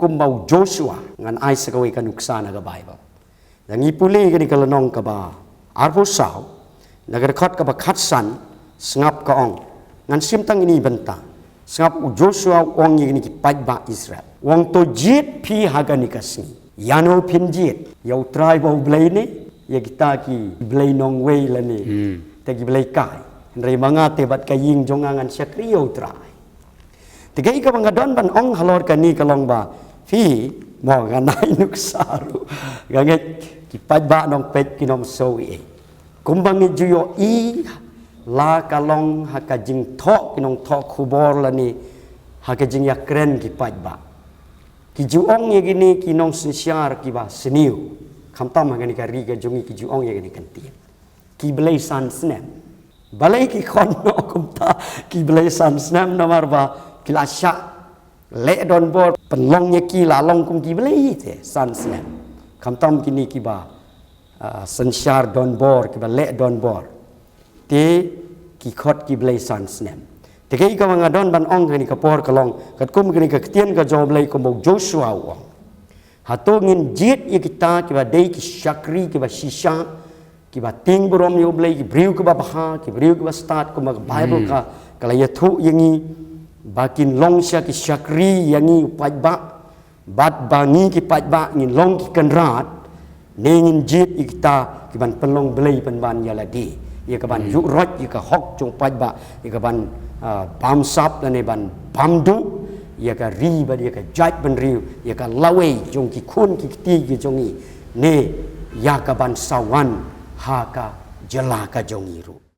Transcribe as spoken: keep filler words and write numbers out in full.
Kumba u Joshua, ngan ai sa kawei ka nuksa na ka Baibl. Da ngi pule kane ka lynnong kaba arphew saw, na ka dkhot kaba khatsan, sngap ka ong. Ngan shim tang ine i bynta. Sngap u Joshua u ong ïa kine ki paidbah Israel. U ong to jied phi ha kane ka sngi. Ïano phin jied? Ïa U Trai ba U Blei ne ïa kita ki blei nongwei lane. Hmm. Kita ki blei kai. Hynrei ma nga te bad ka ïing jong nga ngan shakri ïa U Trai. Te kaei kaba nga don ban ong halor kane ka long ba phi, mo, ngan ai nuksa ruh. Nga ngeit ki paidbah nongpeit kin ym sngew ei ei. Kumba ngi ju ïohi la ka long ha ka jingthoh ki nongthoh khubor lane ha ka jingïakren ki paidbah. Ki ju ong ïa kine ki nongsynshar kiba sniew. Khamtam ha kane ka ri ka jong ngi ki ju ong ïa kane ka ktien. Ki blei san snem. Balei ki khot noh kumta ki blei san snem? Namar ba ki la shah leh donbor, pynlong ïa ki la long kum ki blei te san snem. Khamtam kine kiba, ah, synshar donbor, kiba leh donbor. Te ki khot ki blei san snem. Te kaei kaba nga don ban ong kane ka por ka long, katkum kane ka ktien ka jong U Blei kumba u Joshua u ong. Hato ngin jied ïa kita kiba dei ki shakri kiba shisha, kiba tieng burom ïa U Blei, ki briew kiba bha, ki briew kiba stad, kumba ka Baibl ka, ka la ïathuh ïa ngi ba kin long shisha ki shakri ïa ngi u paidbah, bad ba ngi ki paidbah ngin long ki kynrad, ne ngin jied ïa kita kiban pynlong blei pynban ïa lade, ïa kaban ïuh roit ïa ka hok jong u paidbah, ïa kaban, ah, bamsap lane ban bamduh ïa ka ri bad ïa ka jaitbynriew, ïa ka lawei jong ki khun ki kti ki jong ngi, ne ïa kaban sa wan ha ka jylla ka jong ngi ruh.